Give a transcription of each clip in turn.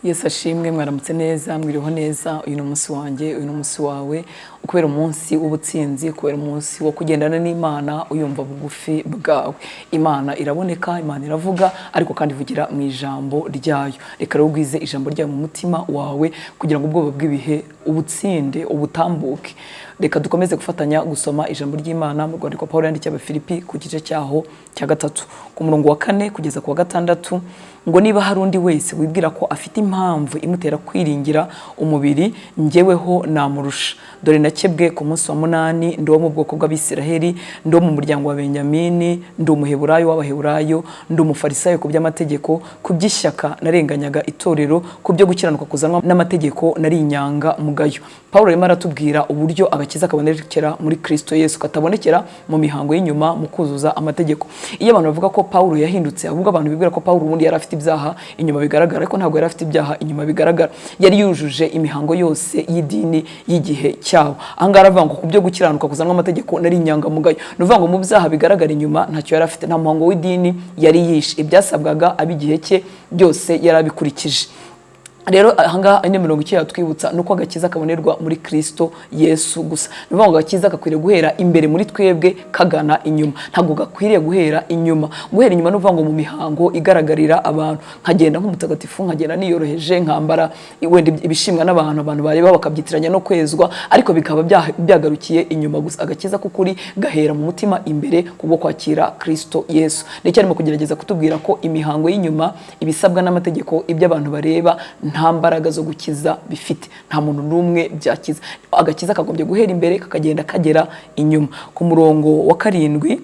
Yesu ashimwe. Mwaramutse neza, mwiriho neza. Uyu ni umunsi wanjye, uyu ni umunsi wawe, kubera umunsi w'ubutsinzi, kubera umunsi wo kugendana n'Imana uyumva bugufi bwawe. Imana iraboneka, Imana iravuga, ariko kandi ivugira mu ijambo ryayo. Reka rero ugwize ijambo ryayo mu mutima wawe kugira ngo ubwoba bw'ibihe ubutsinde, ubutambuke. Reka dukomeze gufatanya gusoma ijambo ry'Imana mu rwandiko Paul yandikiye Abafilipi ku gice cyaho cya 3, ku murongo wa 4 kugeza ku wa 6, ngo: "Niba hari undi wese wibwira ko afite impamvu imutera kwiringira umubiri, njyeweho namurusha. Dore nakebwe ku munsi wa 8, ndi uwo mu bwoko bw'Abisiraheli, ndi uwo mu muryango wa Benyamini, ndi Umuheburayo w'Abaheburayo, ndi Umufarisayo ku by'amategeko, ku by'ishyaka narenganyaga itorero, ku byo gukiranuka kuzanwa n'amategeko nari inyangamugayo." Paul arimo aratubwira uburyo agakiza kabonekera muri Kristo Yesu, katabonekera mu mihango y'inyuma, mu kuzuza amategeko. Iyo abantu bavuga ko Paul yahindutse, ahubwo abantu bibwira ko Paul ubundi yari afite ibyaha inyuma bigaragara, ariko ntabwo yari afite ibyaha inyuma bigaragara. Yari yujuje imihango yose y'idini y'igihe cyabo. Aha ngaha aravuga ngo ku byo gukiranuka kuzanwa amategeko nari inyangamugayo. Ni ukuvuga ngo mu byaha bigaragara inyuma ntacyo yari afite, nta muhango w'idini yari yishe, ibyasabwaga ab'igihe cye byose yari abikurikije. Rero ahangaha ino mirongo icyo yatwibutsa ni uko agakiza kabonerwa muri Kristo Yesu gusa. Ni ukuvuga ngo agakiza gakwiriye guhera imbere muri twebwe kagana inyuma, ntabwo gakwiriye guhera inyuma. Guhera inyuma ni ukuvuga ngo mu mihango igaragarira abantu, nkagenda nk'umutagatifu, nkagenda niyoroheje, nkambara wenda ibishimwa n'abantu, abantu bareba bakabyitiranya no kwezwa, ariko bikaba byagarukiye inyuma gusa. Agakiza k'ukuri gahera mu mutima imbere kubwo kwakira Kristo Yesu. Nicyo arimo kugerageza kutubwira, ko imihango y'inyuma, ibisabwa n'amategeko, ibyo abantu bareba, nta mbaraga zo gukiza bifite, nta muntu n'umwe byakiza. Agakiza kagombye guhera imbere kakagenda kagera inyuma. Ku murongo wa 7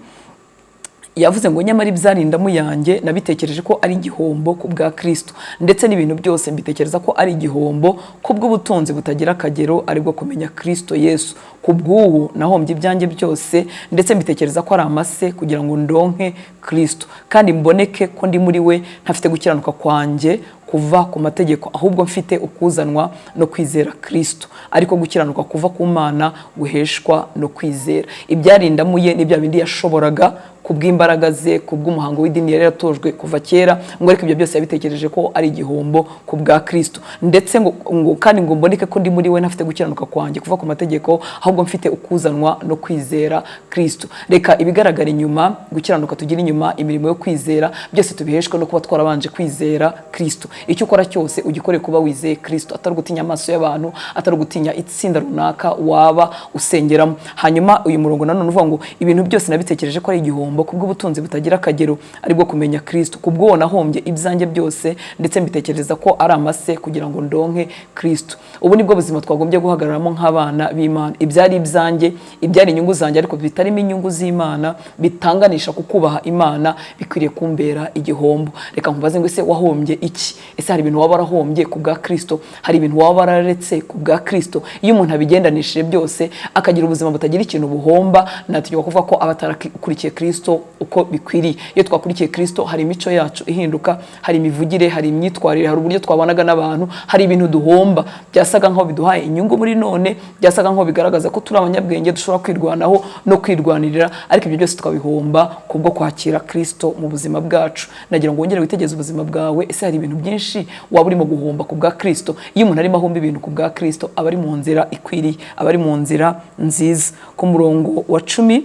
yavuze ngo: "Nyamara ibyari indamu yanjye nabitekereje ko ari igihombo ku bwa Kristo, ndetse n'ibintu byose mbitekereza ko ari igihombo ku bw'ubutunzi butagira akagero, aribwo kumenya Kristo Yesu. Ku bw'ubu nahombye ibyanjye byose, ndetse mbitekereza ko ari amase, kugira ngo ndonke Kristo kandi mboneke ko ndi muri we, ntafite gukiranuka kwanjye kuva ku mategeko, ahubwo mfite ukuzanwa no kwizera Kristo, ariko gukiranuka kuva ku Mana guheshwa no kwizera." Ibyari indamu ye ni bya bindi yashoboraga ku bw'imbaraga ze, ku bw'umuhango w'idini yari yaratojwe kuva kera, ngo ariko ibyo byose yabitekereje ko ari igihombo ku bwa Kristo, ndetse ngo kandi ngo mboneke ko ndi muri we, ntafite gukiranuka kwanjye kuva ku mategeko, ahubwo mfite ukuzanwa no kwizera Kristo. Reka ibigaragara inyuma, gukiranuka tugira inyuma, imirimo yo kwizera, byose tubiheshwe no kuba twarabanje kwizera Kristo. Icyo ukora cyose ugikore kuba wizeye Kristo, atari ugutinya amaso y'abantu, atari ugutinya itsinda runaka waba usengeramo. Hanyuma uyu murongo nanone uvuga ngo: "Ibintu byose nabitekereje ko ari igihombo ku bw'ubutunzi butagira akagero, aribwo kumenya Kristo. Ku bw'uwo nahombye ibyanjye byose, ndetse mbitekereza ko ari amase, kugira ngo ndonke Kristo." Ubu nibwo buzima twagombye guhagararamo nk'abana b'Imana. Ibyari ibyanjye, ibyari inyungu zanjye ariko bitarimo inyungu z'Imana, bitanganisha ku kubaha Imana, bikwiriye kumbera igihombo. Reka nkubaze ngo: ese wahombye iki? Ese hari ibintu waba warahombye ku bwa Kristo? Hari ibintu waba wararetse ku bwa Kristo? Iyo umuntu abigendanishije byose, akagira ubuzima butagira ikintu buhomba, nategeka kuvuga ko aba atarakurikiye Kristo uko bikwiriye. Iyo twakurikiye Kristo, hari imico yacu ihinduka, hari imivugire, hari imyitwarire, hari uburyo twabanaga n'abantu, hari ibintu duhomba byasaga nkaho biduhaye inyungu muri none, byasaga nkaho bigaragaza ko turi abanyabwenge, dushobora kwirwanaho no kwirwanirira, ariko ibyo byose twabihomba kubwo kwakira Kristo mu buzima bwacu. Nagira ngo wongere witegereze ubuzima bwawe. Ese hari ibintu byinshi waba urimo guhomba ku bwa Kristo? Iyo umuntu arimo ahomba ibintu ku bwa Kristo, aba ari mu nzira ikwiriye, aba ari mu nzira nziza. Ku murongo wa 10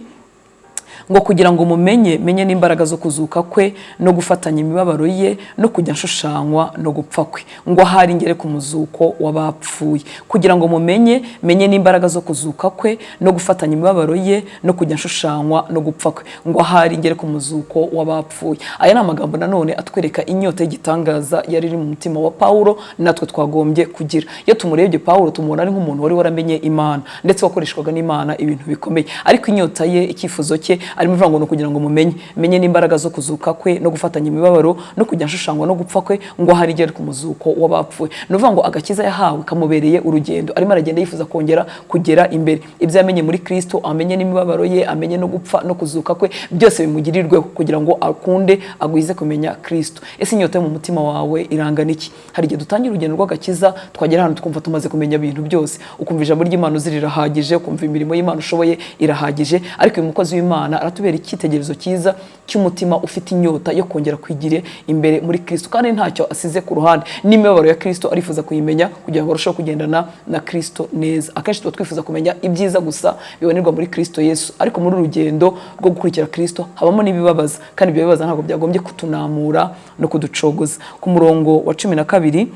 ngo: "Kugira ngo mumenye, menye n'imbaraga zo kuzuka kwe, no gufatanya imibabaro ye, no kujya nshushanywa no gupfa kwe, ngo ahari ngere ku muzuko w'abapfuye." Kugira ngo mumenye, menye n'imbaraga zo kuzuka kwe, no gufatanya imibabaro ye, no kujya nshushanywa no gupfa kwe, ngo ahari ngere ku muzuko w'abapfuye. Aya ni amagambo nanone atwereka inyota y'igitangaza yari iri mu mutima wa Pawulo, natwe twagombye kugira. Iyo tumurebye Pawulo, tumubona ari nk'umuntu wari waramenye Imana, ndetse wakoreshwaga n'Imana ibintu bikomeye, ariko inyota ye, icyifuzo cye, arimo ivuga ngo ni ukugira ngo mumenye, menye n'imbaraga zo kuzuka kwe, no gufatanya imibabaro, no kujya nshushanywa no gupfa kwe, ngo ahari igere ku muzuko w'abapfuye. Ni ukuvuga ngo agakiza yahawe kamubereye urugendo, arimo aragenda yifuza kongera kugera imbere. Ibyo yamenye muri Kristo, amenye n'imibabaro ye, amenye no gupfa no kuzuka kwe, byose bimugirirweho kugira ngo akunde agwize kumenya Kristo. Ese inyota yo mu mutima wawe irangana iki? Hari igihe dutangira urugendo rw'agakiza, twagera ahantu twumva tumaze kumenya ibintu byose, ukumva ijambo ry'Imana uzi rirahagije, ukumva imirimo y'Imana ushoboye irahagije. Ariko uyu mukozi w'Imana Aratubera icyitegererezo cyiza cy'umutima ufite inyota yo kongera kwigira imbere muri Kristo, kandi ntacyo asize ku ruhande. N'imibabaro ya Kristo arifuza kuyimenya kugira ngo arusheho kugendana na Kristo neza. Akenshi tuba twifuza kumenya ibyiza gusa bibonerwa muri Kristo Yesu, ariko muri uru rugendo rwo gukurikira Kristo habamo n'ibibabaza, kandi ibyo bibabaza ntabwo byagombye kutunamura no kuducogoza. Ku murongo wa 12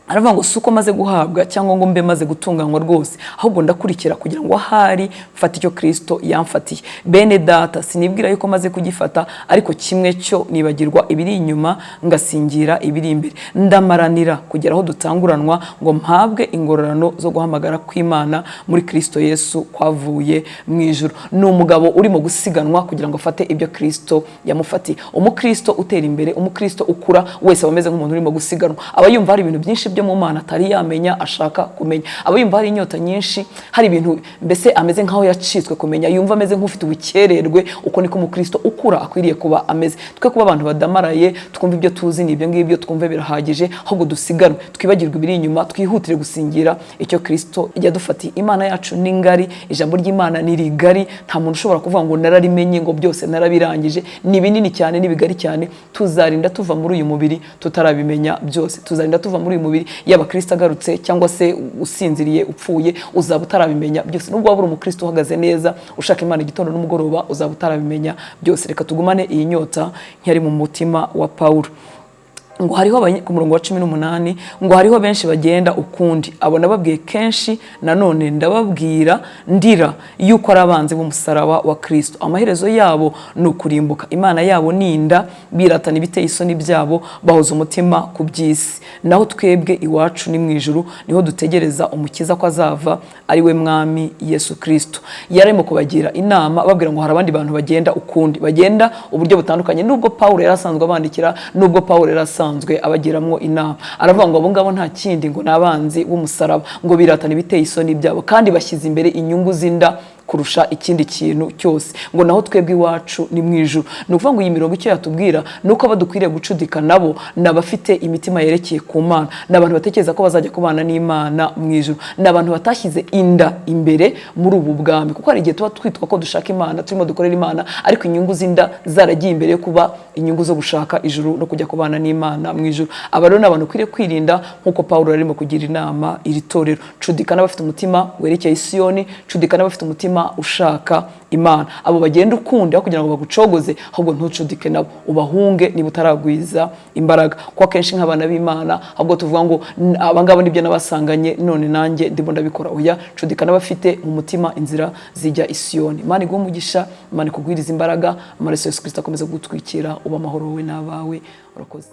aravuga ngo si uko maze guhabwa cyangwa ngo mbe maze gutunganywa rwose, ahubwo ndakurikira kugira ngo ahari mfate icyo Kristo yamfatiye. Bene data, sinibwira yuko maze kugifata, ariko kimwe cyo nibagirwa ibiri inyuma ngasingira ibiri imbere, ndamaranira kugera aho dutanguranwa ngo mpabwe ingororano zo guhamagara kw'Imana muri Kristo Yesu kwavuye mu ijuru. Ni umugabo urimo gusiganwa kugira ngo afate ibyo Kristo yamufatiye. Umukristo utera imbere, umukristo ukura wese aba ameze nk'umuntu urimo gusiganwa, aba yumva hari ibintu byinshi byo mu Mana atari yamenya ashaka kumenya, aba yumva hari inyota nyinshi, hari ibintu mbese ameze nk'aho yacitswe kumenya, yumva ameze nk'ufite ubukererwe. Uko niko umukristo ukura akwiriye kuba ameze. Twe kuba abantu badamaraye, twumva ibyo tuzi ni ibyo ngibyo, twumve birahagije, ahubwo dusiganwe, twibagirwe ibiri inyuma, twihutire gusingira icyo Kristo yadufatiye. Imana yacu ni ngari, ijambo ry'Imana ni rigari, nta muntu ushobora kuvuga ngo nararimenye, ngo byose narabirangije. Ni binini cyane, ni bigari cyane. Tuzarinda tuva muri uyu mubiri tutarabimenya byose. Tuzarinda tuva muri uyu mubiri, yaba Kristo agarutse cyangwa se usinziriye upfuye, uzaba utarabimenya byose. Nubwo waba uri umukristo uhagaze neza, ushaka Imana igitondo n'umugoroba, uzaba utarabimenya byose. Reka tugumane iyi nyota nk'iyari mu mutima wa Pawulo. Ngo hariho ku murongo wa 18 ngo hariho benshi bagenda ukundi, abo nababwiye kenshi, nanone ndababwira ndira, yuko ari abanzi b'umusaraba wa Kristo. Amaherezo yabo ni ukurimbuka, Imana yabo ni inda, biratana ibiteye isoni byabo, bahoza umutima ku by'isi. Naho twebwe iwacu ni mu ijuru, niho dutegereza umukiza ko azava, ari we Mwami Yesu Kristo. Yarimo kubagira inama, babwira ngo hari abandi bantu bagenda ukundi, bagenda uburyo butandukanye nubwo Pawulo yari asanzwe abandikira, nubwo Pawulo yari asanzwe abagiramwo inama. Aravuga ngo abo ngabo nta kindi, ngo ni abanzi b'umusaraba, ngo biratana ibiteye isoni byabo, kandi bashyize imbere inyungu z'inda kurusha ikindi kintu cyose. Ngo naho twebwe iwacu ni mu ijuru. Ni ukuvuga ngo iyi mirongo icyo yatubwira ni uko abo dukwiriye gucudika nabo ni abafite imitima yerekeye ku Mana, ni abantu batekereza ko bazajya kubana n'Imana mu ijuru, ni abantu batashyize inda imbere muri ubu bwami. Kuko hari igihe tuba twitwa ko dushaka Imana, turimo dukorera Imana, ariko inyungu z'inda zaragiye imbere yo kuba inyungu zo gushaka ijuru no kujya kubana n'Imana mu ijuru. Aba rero ni abantu ukwiriye kwirinda, nk'uko Pawulo arimo kugira inama iri torero. Cudika n'abafite umutima werekeye Isiyoni, cudika n'abafite umutima ushaka Imana. Abo bagenda ukundi, aho kugira ngo bagucogoze, ahubwo ntucudike nabo, ubahunge niba utaragwiza imbaraga. Kuko akenshi nk'abana b'Imana ahubwo tuvuga ngo abangaba nibyo nabasanganye, none nanjye ndimo ndabikora. Oya, cudika n'abafite mu mutima inzira zijya Isiyoni. Imana iguhe umugisha, Imana ikugwirize imbaraga, amaraso ya Yesu Kristo akomeza kugutwikira, uba amahoro wowe n'abawe. Urakoze.